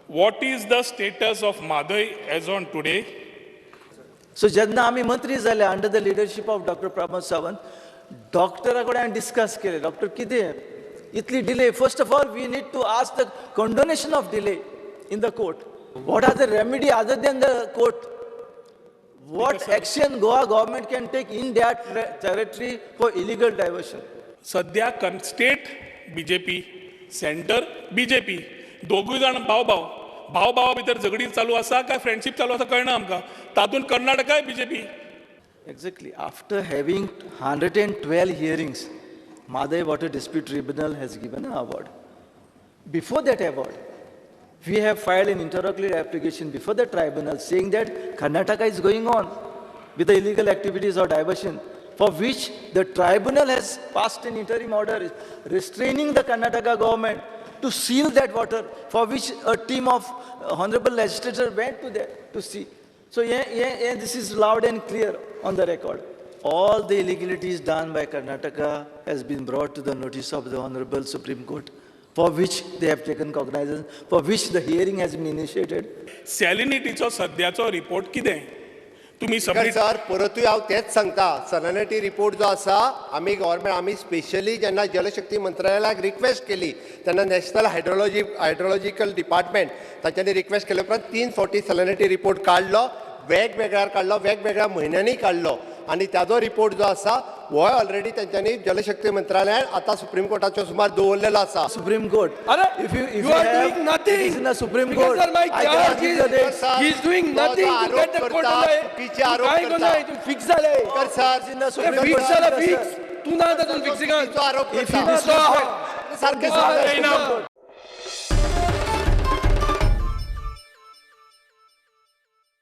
What is the status of Mhadei as on today? So जेन्ना आमी मंत्री जाले under the leadership of Doctor Pramod Sawant, डॉक्टरा कडेन हांवें डिस्कस केलें, डॉक्टर, कितें इतली delay? First of all, we need to ask the condonation of delay in the court. What are the remedy other than the court? What action Goa government can take in that territory for illegal diversion? सध्या state BJP, centre BJP, दोगूय जाण भाव भाव. भाव भावा भितर झगडी चालू आसा काय फ्रेंडशीप चालू आसा, कळना आमकां. तातूंत कर्नाटकाय BJP. Exactly. After having 112 hearings, Mhadei Water Dispute Tribunal has given an award. Before that award, we have filed an interlocutory application before the tribunal saying that Karnataka is going on with the illegal activities or diversion, for which the tribunal has passed an interim order restraining the Karnataka government to seal that water, for which a team of honorable legislators went to there to see. So yeah, this is loud and clear on the record. All the illegalities done by Karnataka has been brought to the notice of the Honorable Supreme Court, for which they have taken cognizance, for which the hearing has been initiated. सॅलिनिटीचो सद्याचो report कितें तुमी speaker submit sir, परतूय हांव तेच सांगता. सॅलिनिटी report जो आसा, आमी government, आमी स्पेशली जेन्ना जलशक्ती मंत्रालयाक रिक्वेस्ट केली तेन्ना नॅशनल हायड्रोलॉजिकल डिपार्टमेंट तांच्यांनी रिक्वेस्ट केले उपरांत तीन फावटी सॅलिनिटी रिपोर्ट काडलो, वेगवेगळ्यार काडलो, वेगवेगळ्या म्हयन्यांनी काडलो आनी ताजो रिपोर्ट जो आसा होय ऑलरेडी तेंच्यांनी जलशक्ती मंत्रालयान आतां सुप्रीम कोर्टाच्यो सुमार दवरलेलो आसा. Supreme Court. अरे, If you you are have, doing nothing. It is in the Supreme Because Court. Sir, my I charge cannot give is, the dates. He is doing तो nothing जो to get the आरोप court करता, under. चुकीचे आरोप काय करता. करता? तूं फिक्स जाले. Speaker sir, In the Supreme fix Court. जाला फिक्स. तूं ना तातूंत फिक्सिंगान. चुकीचो आरोप If you करता. disrespect, सारकें तूं सांगता.